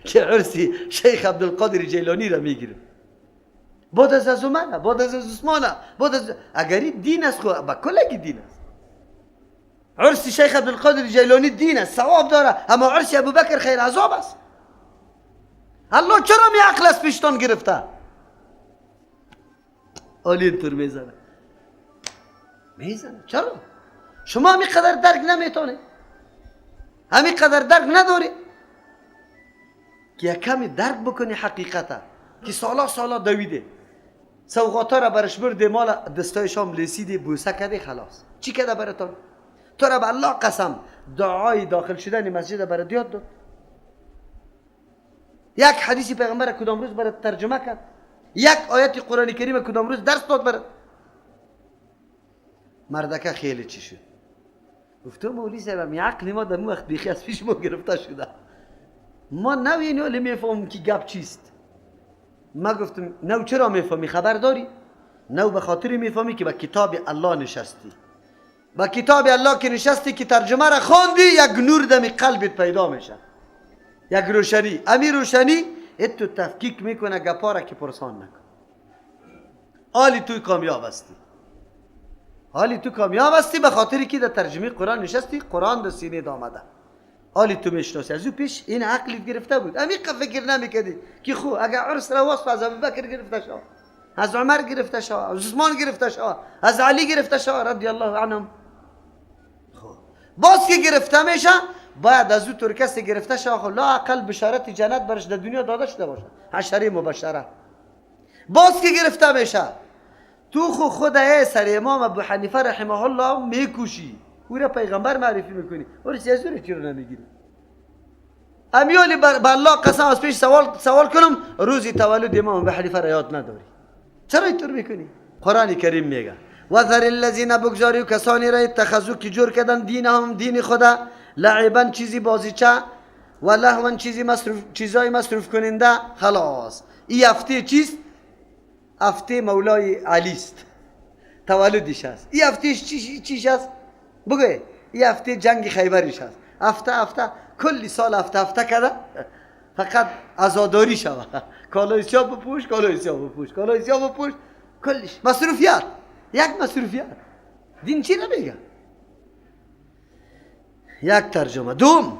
که عرسی شیخ عبدالقادر جیلانی را میگیرم. بعد از عمر، بعد از عثمان، بعد از اگر دین است خو با کلگی دین است. عرس شیخ عبدالقادر جیلانی دین است، ثواب داره، اما عرس ابوبکر خیر عذاب است. الله چرا می عقل از پیشتان گرفته؟ عالی اینطور میزنه میزنه. چرا؟ شما همی قدر درک نمیتونه، همی قدر درک نداری که یک کمی درک بکنی حقیقته که سالا سالا دویده سوغاتا را برش برده، مال دستای شام لیسیده، بوسه کرده، خلاص. چی کرده براتون؟ تو را به الله قسم دعای داخل شدن مسجد برات یاد داد. یک حدیث پیغمبر کدام روز برات ترجمه کرد، یک آیت قرآن کریم کدام روز درس داد برات. مردکه خیلی چی شد؟ گفتم مولوی صاحب می عقل ما در وقت بیخی از پیش ما گرفته شده، ما نو اینو میفهمم که گپ چیست. ما گفتم نو چرا میفهمی؟ خبر داری؟ نو به خاطر میفهمی که با کتاب الله نشستی، با کتاب الله که نشستی که ترجمه را خواندی، یک نور دمی قلبت پیدا میشه، یک روشنی. امی روشنی اتو تفکیک میکنه گپا را که پرسان نکن. حالی توی کامیاب هستی، حالی تو کامیاب هستی به خاطر که در ترجمه قرآن نشستی، قرآن در سینه دامده، حالی تو میشناسی. از او پیش این عقلت گرفته بود، عمیق فکر نمیکردی که خو اگر عرس رواست از ابوبکر گرفته شو، از عمر گرفته شو، از عثمان گرفته شو، از علی گرفته شو رضی الله عنهم. خو باز که گرفته میشه باید از او ترکس گرفته شو، خو لا اقل بشارت جنت برش در دنیا داده شده باشه، عشره مبشره. باز که گرفته میشه تو خو خدای سر امام ابو حنیفه رحمه الله میکوشی، او را پیغمبر معرفی میکنی، او را سیاسو را چرا نمیگیری؟ امیالی به الله قسم از پیش سوال کنم روزی تولد امام ابو حنیفه را یاد نداری، چرا اینطور میکنی؟ قرآن کریم میگه وذر الذین بگذاری و کسانی را اتخذوا که جور کردن دینهم دین خدا لعبا چیزی بازیچه و لهوا چیزی مصرف، چیزای مصرف کننده. خلاص این هفته چیست؟ هفته مولای علی است، تولدش است. این هفته چیش است؟ بگه این هفته جنگ خیبرش است. هفته هفته کلی سال هفته هفته کرده فقط عزاداری شوه، کالای سیاه بپوش، کالای سیاه بپوش، کالای سیاه بپوش، کلش مصروفیت، یک مصروفیت. دین چی نمیگه؟ یک ترجمه. دوم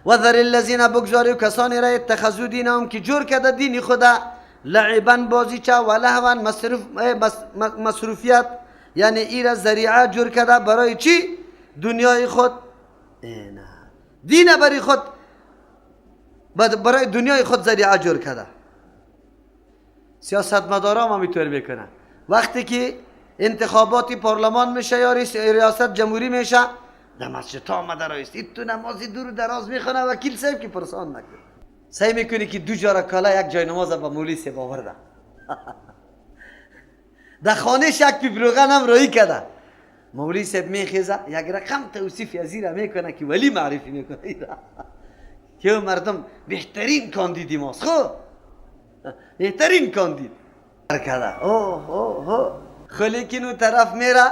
وذر الذین بگذاری و کسانی را اتخذوا دینهم که جور کرده دین خدا لعبا بازیچه و لهوا مصروفیت، یعنی ای را ذریعه جور کرده برای چی؟ دنیای خود. نه دین برای خود، برای دنیای خود ذریعه جور کرده. سیاستمدارا هم اینطور میکنن، وقتی که انتخابات پارلمان میشه یا ریاست جمهوری میشه، در مسجد آمده رایست این تو نمازی دور و دراز میخونه وکیل صاحب که پرسان نکنه. سعی میکنی که دو جا کالا یک جای نماز با مولی صاحب آورده، در خانهش یک پیپ روغن هم رایی کرده، مولی صاحب میخیزه یک رقم توصیف از ایره میکنه که ولی معرفی میکنه ایره که مردم بهترین کاندیدی ماست، خب بهترین کاندید کرده. اوه اوه اوه خلیکین اون طرف میره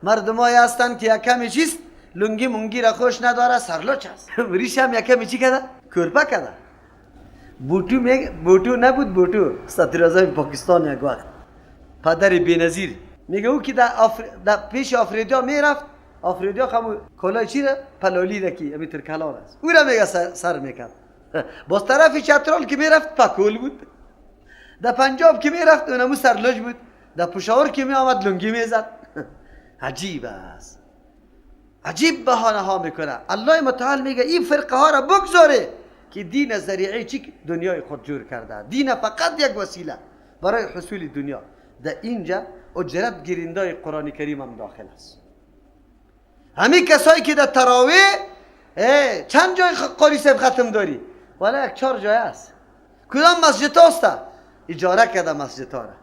مردمای هستن که یک کمی چیست لنگی مونگی را خوش نداره، سرلوچ است، ریش هم یک کمی چی کرده؟ کرپه کرده. بوتو بوتو نبود، بوتو صدر پاکستان یک وقت پدر بی‌نظیر میگه او که در پیش آفریدیا میرفت، آفریدیا همون کلاه چی را پلالی را که همین ترکلان است او را میگه سر میکرد. باز طرف چترال که میرفت پکول بود، در پنجاب که میرفت اونمو سرلوچ بود، در پشاور که میآمد لنگی میزد. عجیب است، عجیب بهانه ها میکنه. الله متعال میگه این فرقه ها را بگذاره که دین ذریعه چی دنیای خود جور کرده، دین فقط یک وسیله برای حصول دنیا. در اینجا اجرت گیرندای قرآن کریم هم داخل است. همین کسایی که در تراویح چند جای قاری صاحب ختم داری؟ والا یک 4 جای است. کدام مسجد هست؟ اجاره کرده مسجد ها را.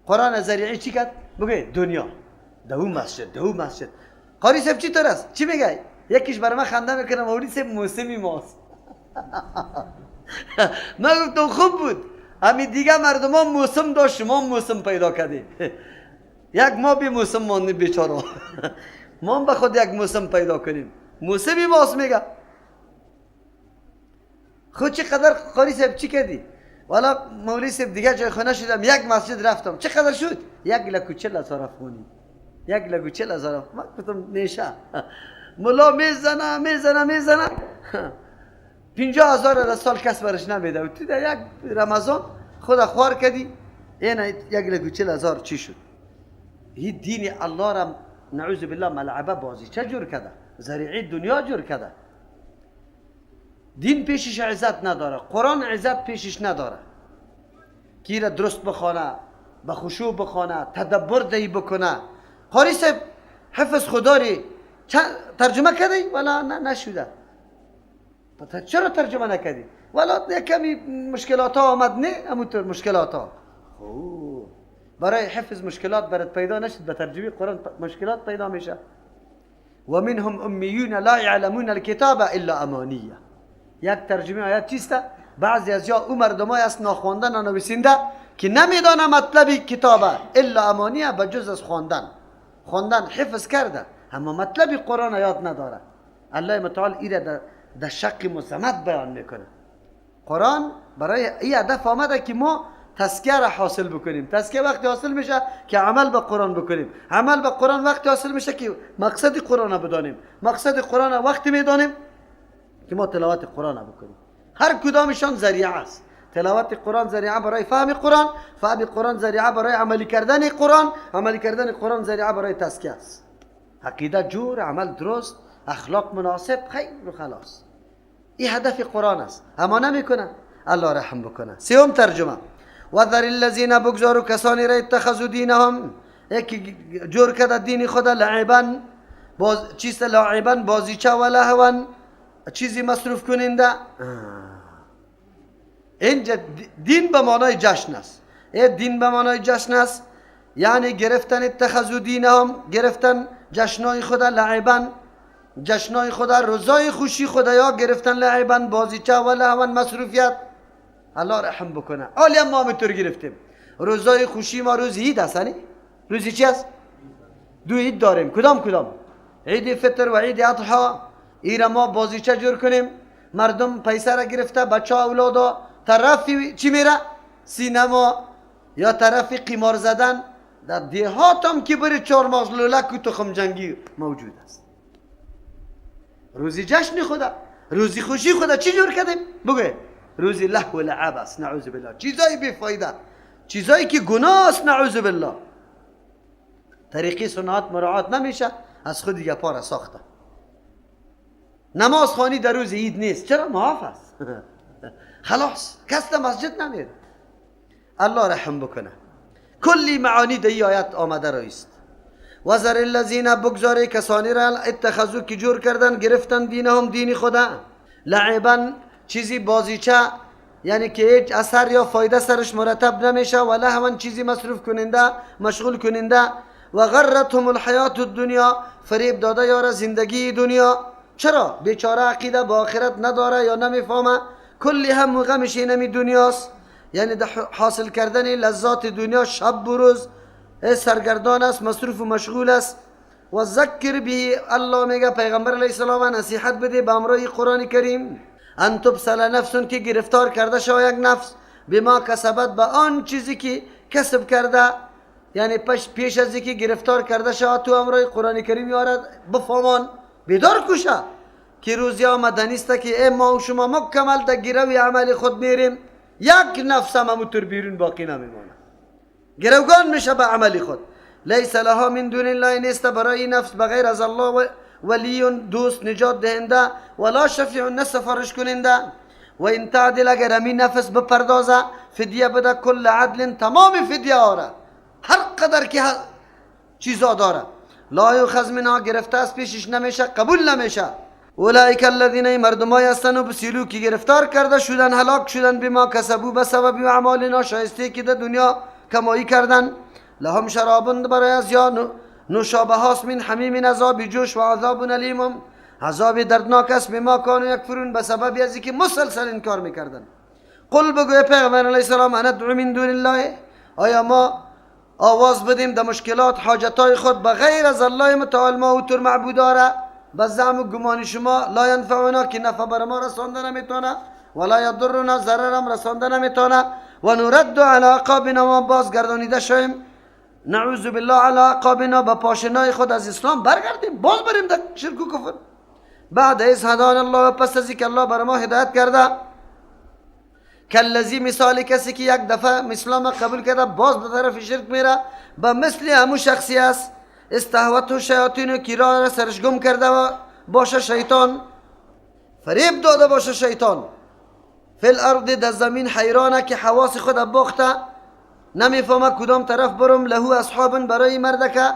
قرآن ذریعه چی کرد؟ بگه دنیا. دو مسجد، دو مسجد. قاری صاحب چی طور است؟ چی میگه؟ یکیش برای من خنده میکنه مولوی صاحب موسمی ماست. من گفتم خوب بود. همین دیگه مردم ها موسم داشت، شما موسم پیدا کردی. یک ما بی موسم ماندیم بیچاره. ما هم به خود یک موسم پیدا کنیم. موسمی ماست میگه. خود چقدر قاری صاحب چی کردی؟ والا مولوی صاحب دیگه جای خانه شدم، یک مسجد رفتم، چقدر شد؟ 1,40,000 افغانی. 1,40,000. من گفتم نیشه. ملا میزنه میزنه میزنه 50,000 در سال کس برش نمیده و تو در یک رمضان خود خوار کردی، این 1,40,000 چی شد؟ هی دین الله را نعوذ بالله ملعبه بازی چه جور کرده؟ ذریعه دنیا جور کرده. دین پیشش عزت نداره، قرآن عزت پیشش نداره. کی را درست بخوانه، به خشوع بخوانه، تدبر دی بکنه. قاری صاحب حفظ خداری ترجمه کردی؟ ولا نه نشده. چرا ترجمه نکردی؟ ولا یک کمی مشکلات ها آمد، نه همونطور مشکلات ها. برای حفظ مشکلات برات پیدا نشد، به ترجمه قرآن مشکلات پیدا میشه. و منهم امیون لا يعلمون الكتاب الا امانیه. یک ترجمه آیت چیست؟ بعضی از یا او مردمای است ناخواندن و نویسنده که نمیدانه مطلب کتابه الا امانیه، به جز از خواندن. خواندن حفظ کرده اما مطلب قرآن یاد نداره. الله متعال ایره در شق مزمت بیان میکنه. قرآن برای این هدف آمده که ما تزکیه را حاصل بکنیم. تزکیه وقتی حاصل میشه که عمل به قرآن بکنیم. عمل به قرآن وقتی حاصل میشه که مقصد قرآن را بدانیم. مقصد قرآن را وقتی میدانیم که ما تلاوت قرآن را بکنیم. هر کدامشان ذریعه است. تلاوت قرآن ذریعه برای فهم قرآن، فهم قرآن ذریعه برای عملی کردن قرآن، عملی کردن قرآن ذریعه برای تزکیه است. عقیده جور، عمل درست، اخلاق مناسب، خیر و خلاص. این هدف قرآن است. اما نمیکنه. الله رحم بکنه. سوم ترجمه: وذر الذین بگذارو کسانی را اتخذوا دینهم، یکی جور کرده دین خود لعبا، باز چیست لعبا؟ بازیچه و لهوا، چیزی مصروف کننده. اینجا دین به معنای جشن است. این دین به معنای جشن است، یعنی گرفتن اتخذوا دینهم، گرفتن جشنای خود لعبا، جشنای خود روزای خوشی خود یا گرفتن لعبا، بازیچه و لهوا، مصروفیت. الله رحم بکنه. حالی ما همینطور گرفتیم. روزای خوشی ما روز عید است. روزی چی است؟ دو عید داریم. کدام کدام؟ عید فطر و عید اضحی. ایره ما بازیچه جور کنیم، مردم پیسه را گرفته، بچه اولادا طرفی چی میره؟ سینما یا طرفی قمار زدن. در دیهات هم که بری چهارمغز لولک و تخم جنگی موجود است. روزی جشن خدا، روزی خوشی خدا چی جور کردیم؟ بگو روزی لهو و لعب است، نعوذ بالله. چیزای بی‌فایده، چیزایی که گناه است، نعوذ بالله. طریقی سنت مراعات نمیشه، از خود دیگه پاره ساخته. نماز خوانی در روز عید نیست. چرا؟ معاف است. خلاص کس در مسجد نمیره. الله رحم بکنه. کلی معانی در این آیت آمده رایست. وذر الذین بگذاره کسانی را اتخذوا که جور کردن، گرفتن دینهم دین خدا لعبا، چیزی بازیچه، یعنی که هیچ اثر یا فایده سرش مرتب نمیشه، و لهوا، چیزی مصروف کننده، مشغول کننده. و غرتهم الحیات الدنیا، فریب داده یاره زندگی دنیا. چرا؟ بیچاره عقیده با آخرت نداره یا نمیفهمه، کلی هم و غمش اینمی دنیاست، یعنی در حاصل کردن لذات دنیا شب و روز سرگردان است، مصروف و مشغول است. و ذکر به الله میگه پیغمبر علیه السلام نصیحت بده به امرای قرآن کریم. ان تبسل نفس، که گرفتار کرده شو یک نفس، بما کسبت، به آن چیزی که کسب کرده، یعنی پیش از اینکه گرفتار کرده شو تو امرای قرآن کریم یارد بفهمان، بیدار کوشه که روزی آمدنی است که ای ما و شما مکمل در گروی عمل خود میریم، یک نفس هم همونطور بیرون باقی نمیمانه، گروگان میشه به عمل خود. لیس لها من دون الله، نیست برای نفس بغیر از الله ولی دوست نجات دهنده، ولا شفیع، نه سفارش کننده. و این تعدل، اگر همین نفس بپردازه، فدیه بده کل عدل، تمام فدیه آره، هر قدر که چیزا داره، لا یؤخذ منها، گرفته از پیشش نمیشه، قبول نمیشه. اولئک الذین، مردمای هستند و بسیلو که گرفتار کرده شدن، هلاک شدن، بما کسبو، به سبب اعمال ناشایسته که در دنیا کمایی کردن. لهم شراب، برای از یا نوشابه هاست، من حمیم، عذاب جوش، و عذاب الیم، عذاب دردناک است، بما کانوا یکفرون، به سبب از اینکه مسلسل انکار میکردن. قل، بگوی پیغمبر علیه السلام، اندعو من دون الله، آیا ما آواز بدیم در مشکلات حاجتای خود به غیر از الله متعال ما اوتر معبود داره؟ به زعم و گمان شما لا ینفعنا، که نفع بر ما رسانده نمیتونه، ولا یضرنا ضررم رسانده نمیتونه و نرد علی عقابنا ما بازگردانیده شویم نعوذ بالله علی عقابنا به پاشنای خود از اسلام برگردیم باز بریم در شرک و کفر. بعد از هدانا الله پس از اینکه الله بر ما هدایت کرده. کالذی مثال کسی که یک دفعه اسلام قبول کرده باز به طرف شرک میره به مثل همو شخصی است استهوته شیاطین که راه را سرش گم کرده و باشه شیطان فریب داده باشه شیطان فی الارض در زمین حیرانه که حواس خود باخته نمیفهمه کدام طرف برم. له اصحاب برای مردکه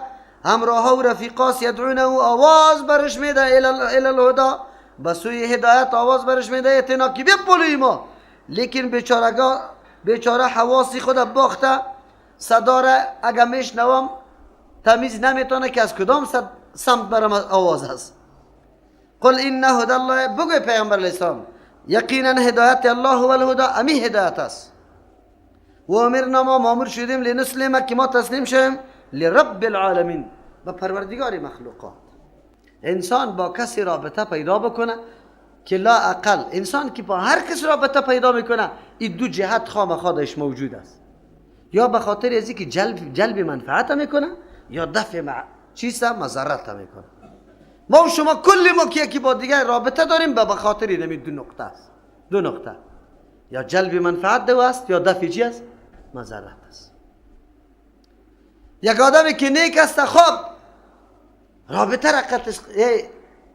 همراه و رفیقاس یدعونه و آواز برش میده الی الهدی به سوی هدایت آواز برش میده اتنا که بیا پلوی ما، لیکن بیچاره حواسی خود باخته صدا را اگه میشنوم تمیز نمیتونه که از کدام سمت برم آواز هست. قل این هدى الله بگوی پیغمبر علیه السلام یقینا هدایت الله هو الهدی امی هدایت است. و امرنا ما مامور شدیم لنسلم که ما تسلیم شویم لرب العالمین به پروردگار مخلوقات. انسان با کسی رابطه پیدا بکنه که لا اقل انسان که با هر کس رابطه پیدا میکنه این دو جهت خامخواه موجود است، یا به خاطر از اینکه جلب منفعت میکنه یا دفع چیز مضرت میکنه. ما و شما کل ما که یکی با دیگر رابطه داریم به خاطر این دو نقطه است، دو نقطه یا جلب منفعت دو است یا دفع چی است مضرت است. یک آدمی که نیک است خب رابطه را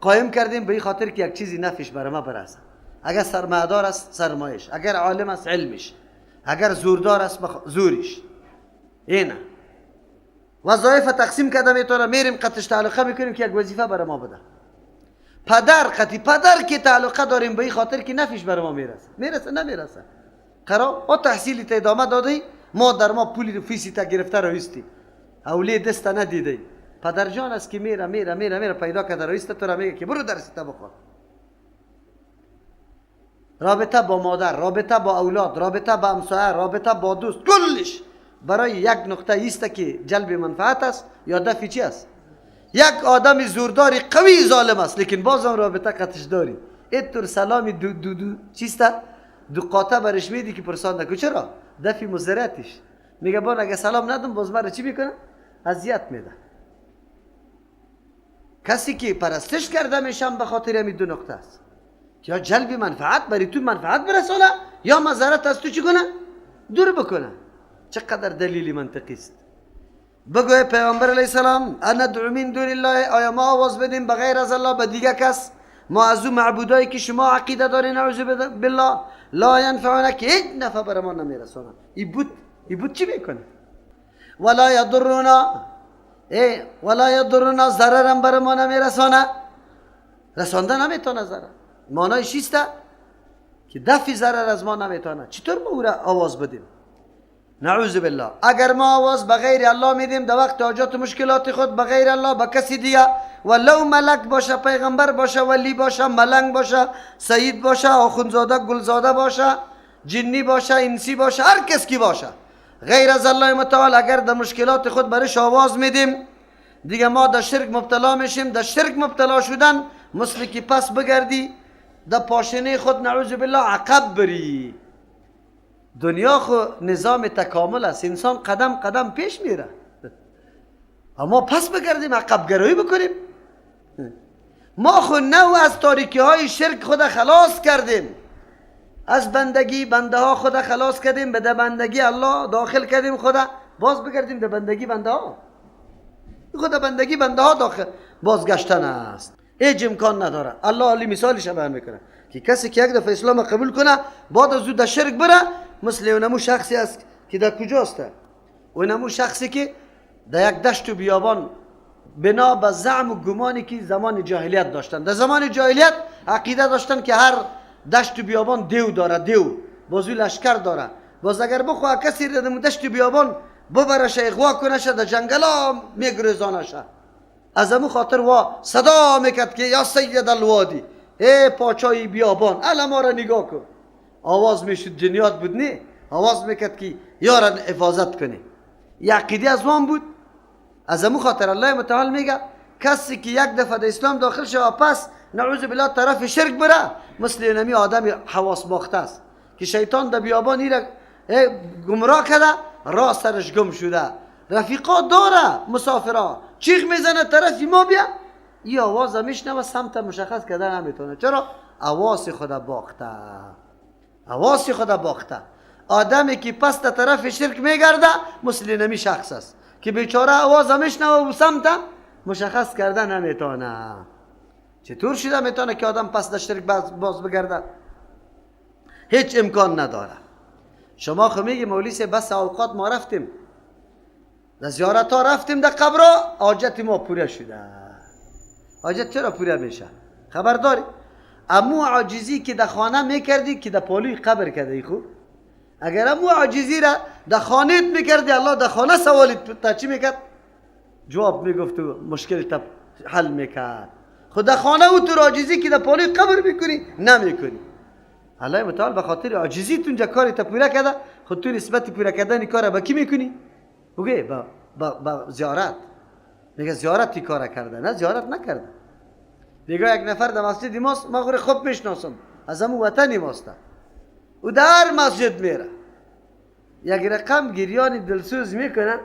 قایم کردیم به این خاطر که یک چیزی نفش برای ما برسه. اگر سرمایه‌دار است سرمایش، اگر عالم است علمش، اگر زوردار است زورش. اینه وظایف تقسیم کرده میتونه میریم قطش تعلقه میکنیم که یک وظیفه برای ما بده. پدر قطی پدر که تعلقه داریم به این خاطر که نفش برای ما میرسه، میرسه نمیرسه. قرار او تحصیلی تا ادامه دادی ما در ما پولی فیسی تا گرفته رویستی اولی دست ندیدی. پدر جان است که میره میره میره میره پیدا کرده رویسته تو را میگه که برو درس تا بخوان. رابطه با مادر، رابطه با اولاد، رابطه با همسایه، رابطه با دوست، کلش برای یک نقطه ایست که جلب منفعت است یا دفع چی است. یک آدم زورداری قوی ظالم است لیکن بازم رابطه قطش داری. اینطور سلام دو دو دو چیست دو قاطع برش میدی که پرسان نکو. چرا؟ دفع مضرتش. میگه بان اگه سلام ندم باز مرا چی میکنه؟ اذیت میده. کسی که پرستش کرده میشم به خاطر همین دو نقطه است، یا جلب منفعت برای تو منفعت برسانه یا مضرت از تو چی کنه؟ دور بکنه. چقدر دلیل منطقی است. بگوی پیامبر علیه السلام انا ادعو من دون الله، آیا ما آواز بدیم بغیر از الله به دیگه کس؟ ما از او معبودایی که شما عقیده دارین نعوذ بالله لا ینفعونه که هیچ نفع بر ما نمیرسانه. ای بود چی میکنه؟ ولا یضرنا، ای ولا یضرنا ضررم بر ما نمیرسانه، رسانده نمیتونه ضرر. معنایش چیست؟ که دفع ضرر از ما نمیتونه. چطور ما او را آواز بدیم؟ نعوذ بالله. اگر ما آواز به غیر الله میدیم در وقت حاجات و مشکلات خود به غیر الله به کسی دیگه، ولو ملک باشه، پیغمبر باشه، ولی باشه، ملنگ باشه، سید باشه، آخوندزاده، گلزاده باشه، جنی باشه، انسی باشه، هر کس کی باشه غیر از الله متعال، اگر در مشکلات خود برش آواز میدیم دیگه ما در شرک مبتلا میشیم. در شرک مبتلا شدن مثل که پس بگردی در پاشنه خود نعوذ بالله عقب بری. دنیا خو نظام تکامل است، انسان قدم قدم پیش میره، اما پس بگردیم عقب گرایی بکنیم. ما خو نو از تاریکی های شرک خود خلاص کردیم، از بندگی بنده ها خود خلاص کردیم، به بندگی الله داخل کردیم خدا، باز بگردیم به بندگی بنده ها، خود بندگی بنده ها داخل بازگشتن است، هیچ امکان نداره. الله علی مثالش بیان میکنه که کسی که یک دفعه اسلام قبول کنه بعد از او در شرک بره، مثل اونمو شخصی است که در کجاست؟ اونمو شخصی که در یک دشت و بیابان بنا به زعم و گمانی که زمان جاهلیت داشتن. در زمان جاهلیت عقیده داشتن که هر دشت و بیابان دیو داره، دیو بازوی لشکر داره، باز اگر بخواه کسی در دشت و بیابان ببرش اغوا کنه در جنگل ها میگریزانشه. از امو خاطر وا صدا میکرد که یا سید الوادی، ای پاچای بیابان، الا ما را نگاه کن. آواز میشد، جنیات بود نه، آواز میکرد که یارا حفاظت کنه. یه عقیده از وان بود. از امو خاطر الله متعال میگه کسی که یک دفعه در اسلام داخل شود پس نعوذ بالله طرف شرک بره، مثل نمی آدم حواس باخته است که شیطان در بیابان ایره گمراه کرده، راه سرش گم شده، رفیقا داره مسافرا، چیغ میزنه طرف ما بیا، این آواز میشنوه سمت مشخص کرده نمیتونه. چرا؟ حواس خود باخته، حواس خود باخته. آدمی که پس در طرف شرک میگرده مثل نمی شخص است که بیچاره آواز میشنوه و سمت مشخص کرده نمیتونه. چطور شده میتونه که آدم پس در شرک باز بگرده؟ هیچ امکان نداره. شما خو میگی مولوی بس اوقات ما رفتیم در زیارت ها، رفتیم در قبرها، حاجت ما پوره شده. حاجت چرا پوره میشه؟ خبر داری؟ امو عاجزی که در خانه میکردی که در پالوی قبر کردی، خوب اگر امو عاجزی را در خانه میکردی، الله در خانه سوالی تا چی میکرد؟ جواب میگفت و مشکل تا حل میکرد. خود در خانه او تو عاجزی که در پالوی قبر میکنی نمیکنی. الله متعال به خاطر عاجزی تونجا کاری تا پوره کرده، خود تو نسبت پوره کردن کار با کی میکنی؟ بگه با زیارت. میگه زیارت کار کرده، نه زیارت نکرده. میگه یک نفر در مسجد ماست، ما غیر خوب میشناسم، از همون وطنی ماست، او در مسجد میره یک رقم گریان دلسوز میکنه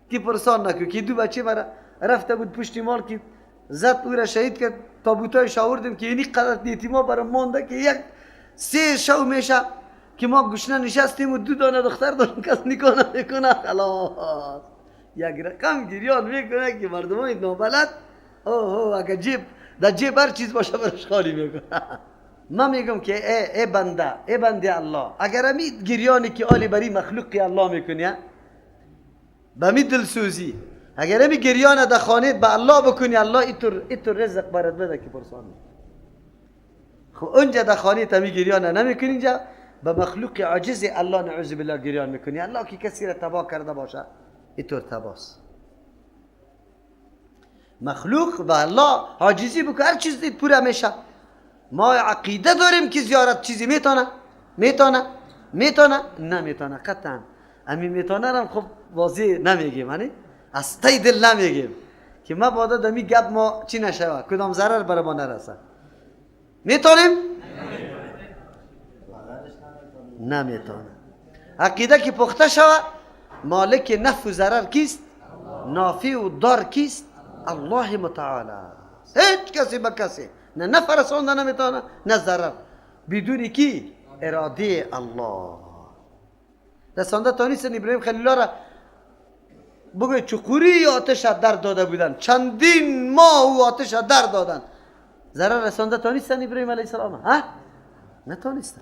که پرسان نکن که دو بچه مرا رفته بود پشت مال که زد او را شهید کرد، تابوتایش آوردیم که اینی قدر نیتیما برام مانده که یک سه شو میشه که ما گشنه نشستیم و دو دانه دختر داریم کس نگاه نمیکنه. خلاص یک رقم گریان میکنه که مردمان نابلد اوه اگه جیب در جیب هر چیز باشه برش خالی میکنه. من میگم که ای بنده، ای بنده الله، اگر امی گریانی که آلی بری مخلوق الله میکنی به می دلسوزی، اگر امی گریان در خانه به الله بکنی، الله ایتور رزق برات بده که پرسان. خب اونجا در خانه تمی گریان نمیکنی، اینجا به مخلوق عاجز الله نعوذ بالله گریان میکنی. الله که کسی را تباه کرده باشه ایتور تباس. مخلوق به الله عاجزی بکن، هر چیز دید پوره میشه. ما عقیده داریم که زیارت چیزی میتونه، میتونه، میتونه، نمیتونه قطعا. امی میتونه هم خب واضح نمیگیم، یعنی از ته دل نمیگیم که ما بادا دمی گپ ما چی نشوه، کدام ضرر برای ما نرسه. میتونیم؟ نمیتونه. عقیده که پخته شوه، مالک نفع و ضرر کیست؟ نافع و دار کیست؟ الله متعال. هیچ کسی به کسی نه نفع رسانده نمیتونه نه ضرر، بدون کی؟ اراده الله. رسانده تانیستن ابراهیم خلیل الله را بگوی چقوری آتش در داده بودن، چندین ماه و آتش در دادن، ضرر رسانده تانیستن ابراهیم علیه السلام؟ ها؟ نتانیستن.